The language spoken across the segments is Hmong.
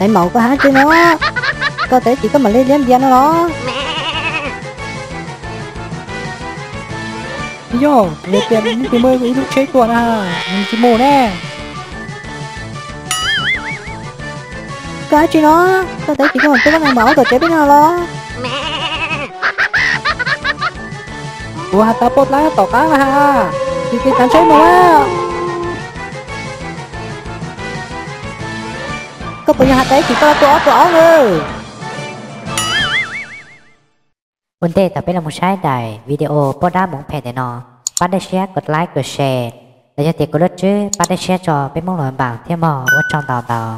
Taiv Maum, koj hais dab tsi no? Koj tau ib chim koj mam li liab npias no los? Yog, yog tias leej twg muaj ib lub tsheb tuaj na, nws tsis mus ne. Koj hais dab tsi no? Koj tau ib chim koj mam tuaj, koj mam ua kom tsev peb no los? Kuv has tas poj dlaab tom qab na has, tsis tsis tav tsheb mus a. Koj puas yog has tas ib chim koj tua ob tua ob na? Ua ntej thaum peb los mus saib daim video poj dab mus phem ntawm no, pab daim siab kos like kos share, los yog tias kos lub tswb pab daim siab tso peb Hmoob los npaam thiab mog, ua tsaug ntau ntau.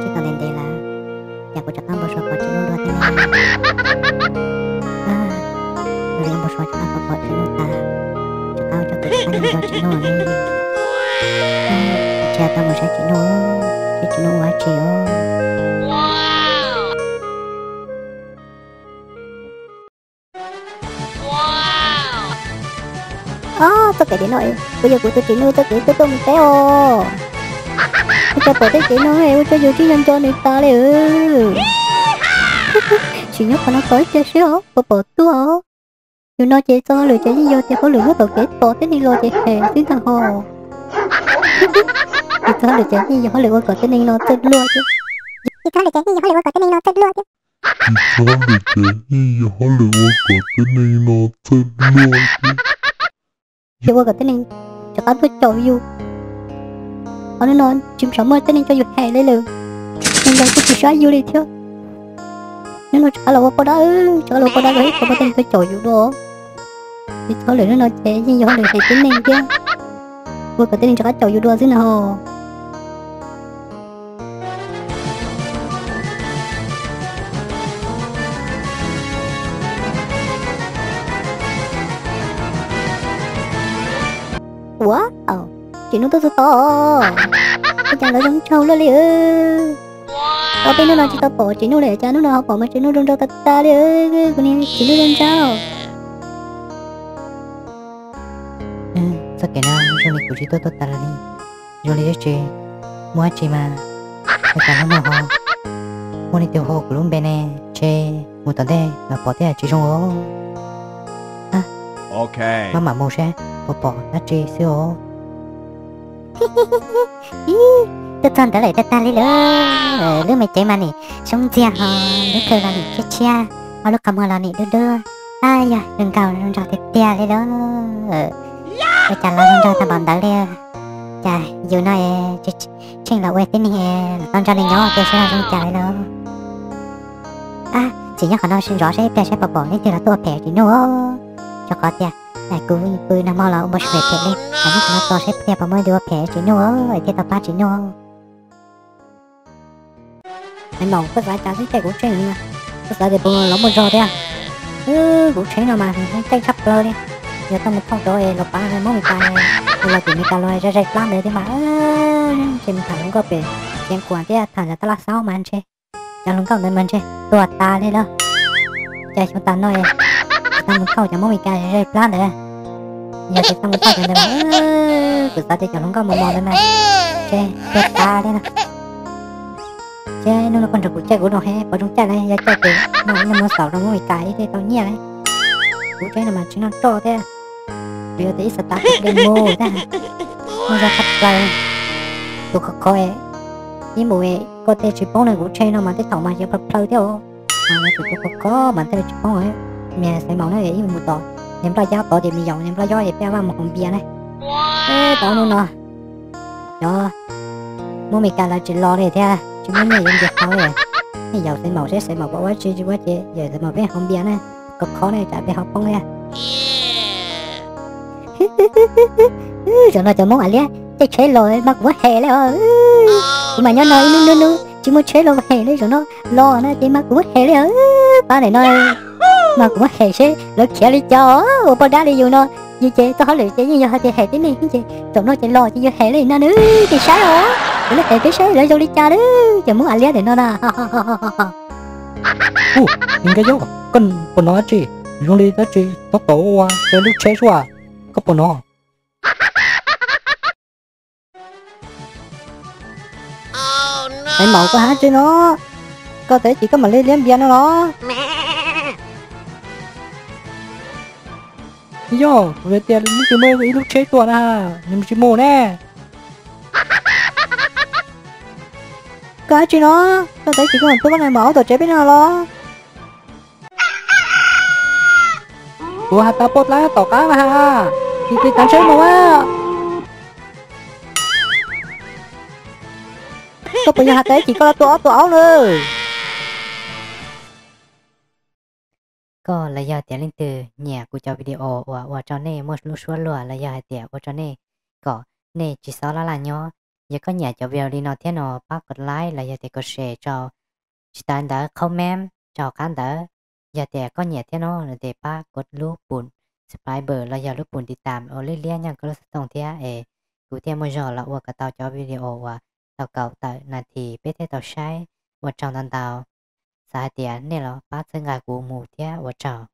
Tsis tau ntev ntev lawm, cas kuv rov qab npau suav pom Tsis Nuj dua thiab ne. Ua li npau suav rov qab pom Tsis Nuj tas, rov qab ua rau kuv rov qab nco Tsis Nuj ne. Tsis tau mus saib Tsis Nuj, saib Tsis Nuj ua dab tsi os. Ob, txoj kev dim no puas yog kuv tus Tsis Nuj txoj kev tuaj tuaj mus teb os? Ua cas pom tej kev no ua rau yus tsis nco nco nws tas li. Tsis nyob qhov no tos ib pliag seb os puas pom tuaj os. Yus no ces txoj hauj lwm ces yeej yog tias hauj lwm nyob tom kev tos tib neeg los ces hem xwb ntag hos. Yus txoj hauj lwm ces yeej yog hauj lwm ua kom tib neeg no txawj luag thiab. Yus txoj hauj lwm ces yeej yog hauj lwm ua kom tib neeg no txawj luag thiab. Yus txoj hauj lwm ces yeej yog hauj lwm ua kom tib neeg no txawj luag thiab. Yus ua kom tib neeg rov qab tuaj caum yus. Qhov no tsis tshua muaj tib neeg coj yus hem li lawm. Neeg ntawd kuj tsis saib yus li thiab. Hnub no rov qab los ua poj dab, rov qab los ua poj dab los ib qho muaj tib neeg tuaj caum yus dua. Yus txoj hauj lwm hnub no ces yeej yog hauj lwm hem tib neeg thiab, ua kom tib neeg rov qab caum yus dua xwb na hos. Ua, Tsis Nuj tuaj txog tod, ua cas lawv zoo nraug luaj li. Ob peb hnub no tsis tau pom Tsis Nuj li cas hnub no ho pom mas Tsis Nuj zoo nraug tag tag li. Kuv niag Tsis Nuj zoo nraug. Txoj kev no zoo li kuv tsis tuaj tuaj tas li. Zoo li tsis muaj dab tsi mas, ua cas hnub no ho muaj leej twg hu kuv lub npe ne? Ntshe mus tom ntej los pom tej yam tsis zoo os. Maj mam mus seb puas pom dab tsi xwb os. Ib, tuaj txog ntawd lawm tag tag li lawm. Lub me cev mas nim xyoob ntxiag ho lub plhaw los nim tshiab tshiab, ho lub qhov muag los nim dub dub. Ab, yog zoo nkauj zoo nraug tiag tiag li lawm. Ua cas los zoo nraug tag npaum ntawd li. Cas yus no es tsheej los ua tib neeg los tau nrog neeg nyob tiag seb ho zoo cas li lawm. Ab, tsis nyob qhov no sib ntsoov seb ib pliag seb puas pom leej twg los tuaj ua phem Tsis Nuj. Rau qhov tias kuv pw nag hmo los ua npau suav phem phem li, es nyob qhov no tos seb ib pliag puas muaj leej twg ua phem Tsis Nuj es thiaj tau pab Tsis Nuj. Hais mas koj xav cas xwb caij kuv tsheb no, koj xav tias puas los muaj zog thiab? Kuv tsheb no mas nws yeej caij tshaj plaws li. Yog tau mus thauj cov es los pav Hmoob Meskas, los tim Meskas los zais zais plab ntawd thiab mas, ntshe mus tham hluas nkauj pem Xeev Khuam thiab tham ntawm tab laj xaub mas ntshe cov hluas nkauj ntawd mas ntshe tuag tas li lawm. Cas xyov tas no es tsis tau mus thauj cov Hmoob Meskas zais plab ntawd. Yog tsis tau mus thauj cov ntawd mas, kuv xav tias cov hluas nkauj mos mos ntawd mas ntshe tuag tas li na. Ces hnub no koj nrog kuv caij kuv rau he pom zoo caij lawm, yog caij ces mam li mus xaus rau Hmoob Meskas ib thiaj tau nyiaj lawm. Kuv tsheb no mas tsis noj roj thiab, nws yog tias ib xav tas de mus thiab, muaj zog tshaj plaws. Tus khov khov, ib mus koj tej tsis poob na, kuv tsheb no mas tej thaum mas yuav plhaw plhaw thiab os. Mas tus khov khov mas tej tsis poob. Niag Xaiv Maum na, ib mus tom niag Nplaj Yob tod ces me yaum niag Nplaj Yob es peb vaj mus haus npias na. Tau hnub no cov Muab Mes Kas lawv tsis los li thiab, tsis muaj nyiaj yuav npias haus li. Nej yaum Xaiv Maum seb Xaiv Maum puas ua tsi, tsis ua ces yaum Xaiv Maum peb haus npias na, kom khov ne tsam peb haus poob thiab. Zaum no cov Hmoob Am Liab caij tsheb los mas kuv muab hem li os. Kuv mas nyob no ib hnub hnub hnub tsis muaj tsheb los hem li, zaum no los na ces mas kuv muab hem li os. Pab ntawm no mas kuv muab hem seb lawv khiav li cas os, ua poj dab li yus no. Yus ces txoj hauj lwm ces yeej yog hais tias hem tib neeg xwb ces zaum no ces los ces yus hem li no nawb, ces saib os. Kuv lub pem peb saib lawv zoo li cas nawb, cov Hmoob Am Liab ntawm no na. Ub, Nkaj Yob, koj puas hnov dab tsi? Zoo li dab tsi tau tau ua rau lub tsheb suab, koj puas hnov? Xaiv Maum, koj hais dab tsi no? Koj tau ib chim koj mam li liab npias no los? Yog, kuv hais tias leej twg muaj ib lub tsheb tuaj na, nws tsis mus ne. Koj hais dab tsi no? Koj tau ib chim koj mam tuaj pab na, mam ua tom tsev peb no los? Kuv has tas poj dab tom qab na ha, tis tis tav tsheb mus a. Koj puas yog has tas ib chim koj los tua ob tua aub na? Koj los yog tias leej twg nyiam kuv cov video uas ua rau nej muaj lub suab luag los yog hais tias ua rau nej kom nej tsis xob laj laj nyob, yog koj nyiam cov video li no thiab no pab kom like los yog tias kom share rau, tsis tas ntawd comment rau hauv qab ntawd. Yog tias koj nyiam thiab no ces pab kom lub pum subscribe los yog lub pum tiv tam uas liab liab nyob koj lub xov tooj thiab es kuv thiaj muaj zog los ua kom tau cov video uas tau kaum tawm nas this peb thiaj tau saib. Ua tsaug ntau ntau, xav hais tias nej los pab txhawb nqa kuv mus thiab ua tsaug.